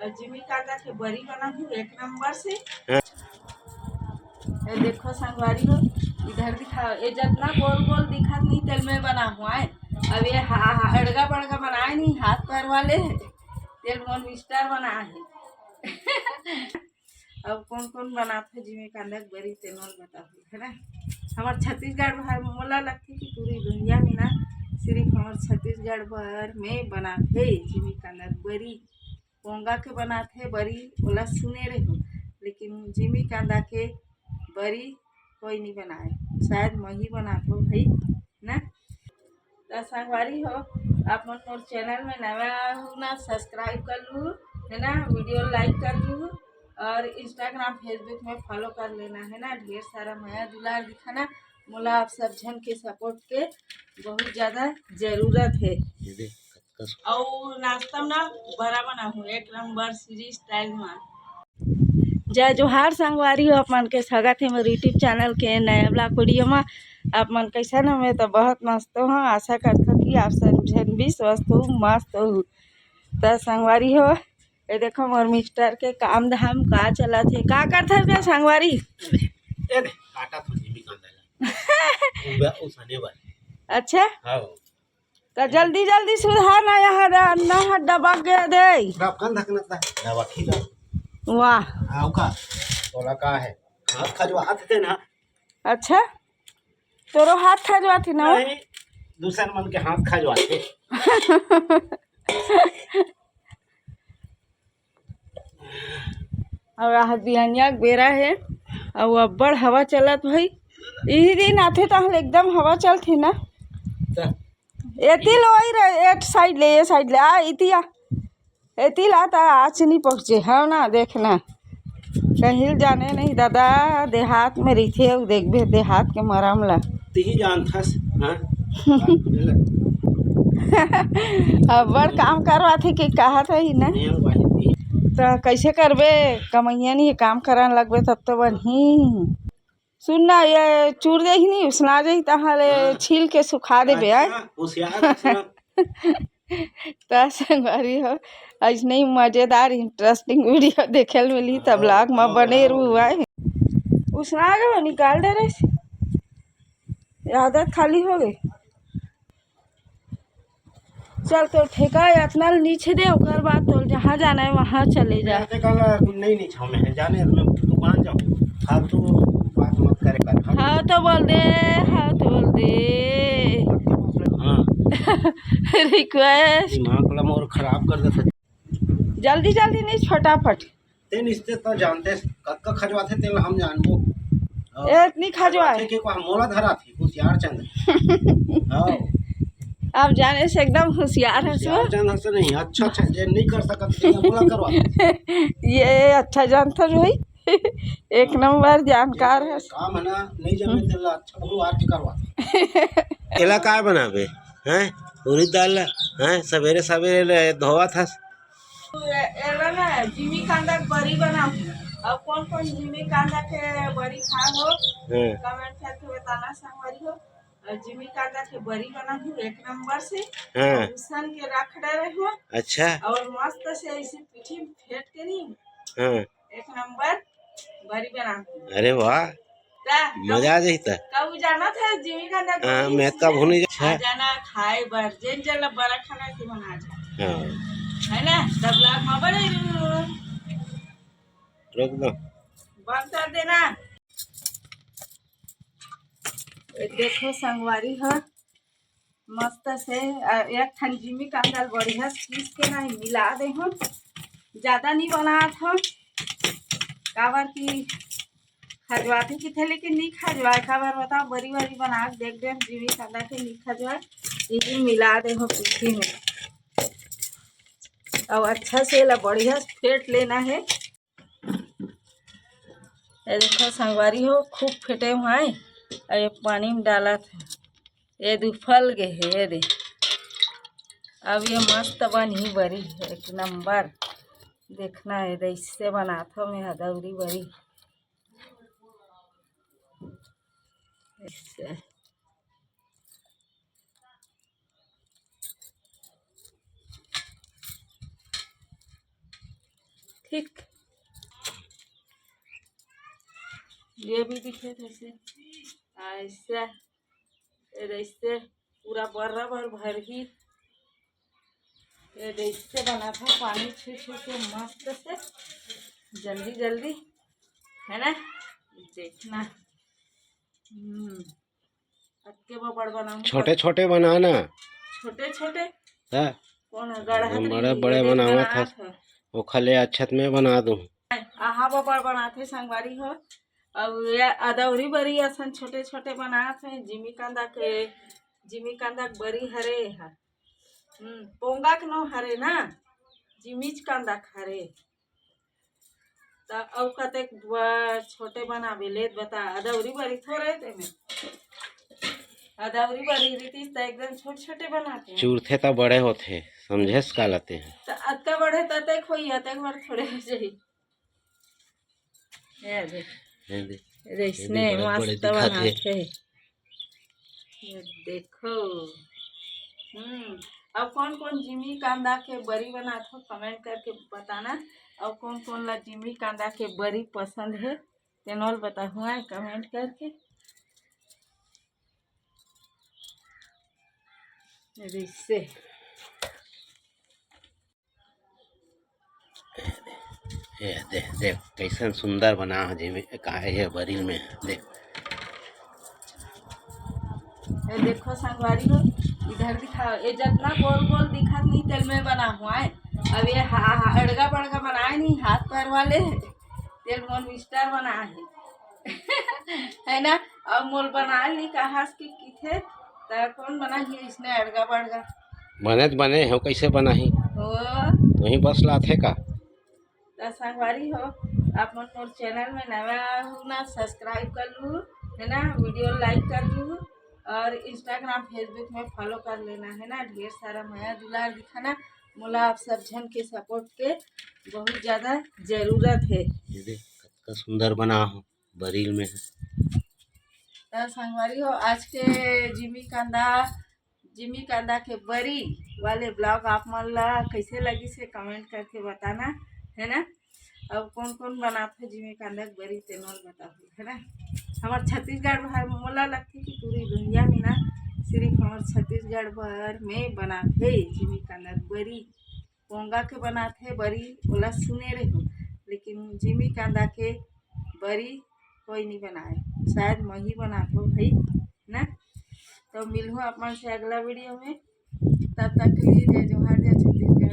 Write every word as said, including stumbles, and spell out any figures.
जिमी कांदा के बरी बनाहूँ एक नंबर से। हाँ। ये देखो संगवारी हो, इधर दिखाओ, ये जितना गोल गोल दिखत नहीं तेल में बनाहूँ आए। अब ये हा-, हा-, अड़गा बड़गा बनाए नहीं, हाथ पैर वाले तेल मोर मिस्टर बनाए है। अब कौन कौन बनाथे जिमी कांदा के बरी तेन ल बताहूँ, है ना। हमार छत्तीसगढ़ भर मोला लगथे कि पूरी दुनिया में ना सिर्फ हमार छत्तीसगढ़ भर में बनाथे जिमी कांदा के बरी। पोंगा के बनाथे बरी, ओला सुने रहे हो, लेकिन जिमी कांदा के बरी कोई नहीं बनाए, शायद मैं ही बनात हो भाई ना। तो संगवारी हो, आप मन मोर चैनल में नवा हो ना, सब्सक्राइब कर लू, है ना, वीडियो लाइक कर लू और इंस्टाग्राम फेसबुक में फॉलो कर लेना, है ना। ढेर सारा मया दुलार दिखाना, मोला आप सब झन के सपोर्ट के बहुत ज्यादा जरूरत है। और नाश्ता में ना बरा बनाहूँ एक नंबर सीरी स्टाइल में। जय जोहार संगवारी हो, आप मन के स्वागत है मोर YouTube चैनल के नया ब्लॉग वीडियो में। आप मन कैसन हो? मैं तो बहुत मस्त हूँ, आशा करता हूँ कि आप सब झन भी स्वस्थ हो, मस्त हो। तो संगवारी हो, ये देखो मोर मिस्टर के काम धाम का चलत है। का करत है संगवारी? ए दे, काटा थोड़ी जिमी कांदा ला। उ बा-, उसने बा। अच्छा? हाँ। तो जल्दी जल्दी सुधार ना, यहाँ रे, अन्ना हड्डा बग गया दे। रब कन धकना था। दवा खिला। वाह। आओ का? तोला का है? हाथ खजवा हाथ थे ना। अच्छा, तोरो हाथ खजवा थी ना? नहीं, दूसर मन के हाथ खजवा थे। अब आह बिहनिया के बेरा हे, अउ अब्बड़ हवा चलत भाई। इही दिन आथे तहाँ ले एकदम हवा चलथे ना। त एती लो आई रे, एक साइड ले, ये साइड ले, आ, इती आ। एती ला त आज नहीं पहुँचे, हव ना, देखना। कहीं जाने नहीं दादा, देहात में रहिथे, अउ देखबे देहात के मरम ला। तिही जानथस, हाँ? अब्बड़ काम करवाथे कि कहत रही ना। नियम वाली तिही। त कैसे करबे? कमैया नहीं, काम करन लगबे तब तो बनही। सुन ना, ये चूर देही नहीं, उसना जाही, तहाँ ले हाँ। छील के सुखा देबे, आय? अच्छा, होशियार रखना। त संगवारी हो, ऐसने ही मजेदार इंटरेस्टिंग वीडियो देखे ल मिली, त ब्लॉग में बने रहू। आय, उसना गए, निकाल दे रहे, ये आदत खाली हो गई। चल, तो ठेका है, अतना नीचे दे, ओकर बाद तो जहाँ जाना है वहाँ चले जा। मैं कहला, नहीं, नहीं छाव में है, जाने मैं दुकान जाऊँ, फालतू बात मत करे कर। हाँ तो बोल दे, हाँ तो बोल दे। हाँ। रिक्वेस्ट। दिमाग वाला मोर खराब कर देता। जल्दी जल्दी नहीं, फटाफट। ते निस्ते तो जानते, कतका खजवाथे तेला हम जानबो। हाँ। ए, इतनी खजवाए। खजवाथे के को मोला धरा थी, होशियार चंद। हाँ। आप जाने से एकदम होशियार है होशियार सो। चंद हंस नहीं, अच्छा, अच्छा, जे नहीं कर सकत, तेला मोला करवा। ये अच्छा जानता जो है। एक नंबर जानकार है। काम है ना, नहीं जमे तेला अच्छा, वो आके करवा। एला काय बनाबे? हैं? उरीद दाल ला? हैं? सवेरे सवेरे ले धोवा था। ए-, एला ना जिमी कांदा के बरी बनाहूँ। अउ कौन कौन जिमी कांदा के बरी खाए हो, हाँ। कमेंट करके बताना संगवारी हो। अउ जिमी कांदा के बरी बनाहूँ एक नंबर से। हाँ। उसन के रख डरे हो। अच्छा। अउ मस्त से ऐसे पीठी में फेंट के नहीं। हाँ। एक नंबर बरी बनाहूँ। अरे वाह। ता, मजा आ जाही ता। कब जाना था जिमी कांदा हाँ, बरी मैं से? कब होने जा-, अच्छा। आ जाना खाए बर, जेन जेन ला बरा खाना है, तुमन आ जा। हाँ। है ना? तब ब्लॉग में बने रहू। रोक दो। बंद कर देना। ये देखो संगवारी हो, मस्त से, अ, एक ठन जिमी कांदा ल बढ़िया से पीस के ना मिला दे हूँ। ज्यादा नहीं बनात हूँ, काबर कि खजवाथे किथे, लेकिन नहीं खजवाए। काबर बताओ, बरी बरी बना के देख दे, जिमी कांदा के नहीं खजवाए। ये मिला दे हूँ पीसी में, अउ अच्छा से ला बढ़िया से फेंट लेना है। ये देखो संगवारी हो, खूब फेंटे हुआ है, अउ ये पानी में डालत है, ये दू फल गे है, ये दे। अब ये मस्त बनही बरी, एक नंबर। देखना है, दे इससे बनात हो मैं हदौरी बरी। इससे। ठीक, ये भी दिखे थे ऐसे, ऐसे, ये ऐसे पूरा बराबर भरही। ये ऐसे बना था, पानी छू छू के मस्त से, जल्दी जल्दी, है ना? देखना। हम्म, अतके बड़ बनाऊँ। छोटे छोटे बनाना। छोटे छोटे। हाँ। कौन है? गढ़ा हम तो बड़े नहीं, बड़े ये देख बनावत बनावत हस। है। वो खले अच्छत में बना दूँ। आहा, बड़ बनाथे संगवारी हो। अब ये अदौरी बरी असन छोटे छोटे बनात हे। जिमी कांदा के, जिमी कांदा के बरी हरे हा। हम्म, पोंगा के नो हरे ना, जिमीच कांदा के हरे। त अउ कतेक ब-, छोटे बनाबे, ले त बता, अदौरी बरी थोरे तेमे। अदौरी बरी रहितिस त एकदम छोटे छोटे बनाते हैं। चूरथे त बड़े होथे, समझेस का लते हैं। त अतका बड़े ततेक होई, अतेक बड़ थोड़े हो जाई। ये दे। ये दे। ये दे, इसने बड़े, बड़े मस्त दिखत हे। बनाथे। ये देखो। हम्म, अब कौन कौन जिमी कांदा के बरी बनात हो, comment करके बताना। और कौन कौन ला जिमी कांदा के बरी पसंद है, तेनोल बताहू आए comment करके। ये दे इससे। ये देख, देख, कैसन सुंदर बना है, जेमे का है बरील में, देख। ये देखो संगवारी हो, इधर दिखाओ, ये जितना गोल गोल दिखत नहीं, तेल में बना हुआ है। अब ये हा-, हा-, अड़गा बड़गा बनाए नहीं, हाथ पैर वाले, तेल मोर mister बना है। है ना? अब मोल बनाए नहीं कहा कि किथे, त कौन बना है इसने अड़गा बड़गा? बने त बने हो, कैसे बना ही? ओ। वही बस लाथे का? त संगवारी हो, आप मन मोर channel में नवा हो ना, subscribe कर लू, है ना, video like कर लू और Instagram, Facebook में follow कर लेना, है ना। ढेर सारा मया दुलार दिखाना, मोला आप सब झन के support के बहुत ज़्यादा जरूरत है। ये देख, कतका सुंदर बना हो, बरील में है। त संगवारी हो, आज के जिमी कांदा, जिमी कांदा के बरी वाले vlog आप मन ला कैसे लगिस हे, comment करके बताना, है ना। अब कौन कौन बनाथे जिमी कांदा के बरी, तेनोल बताहू, है ना। हमार छत्तीसगढ़ भर, मोला लगथे कि पूरी दुनिया में ना सिर्फ हमार छत्तीसगढ़ भर में बनाथे जिमी कांदा के बरी। पोंगा के बनाथे बरी, ओला सुने रहे हो, लेकिन जिमी कांदा के बरी कोई नहीं बनाए, शायद मैं ही बनात हो भाई ना। तो मिलहूँ आप मन से अगला video में, तब तक के लिए जय जोहार, जय छत्तीसगढ़।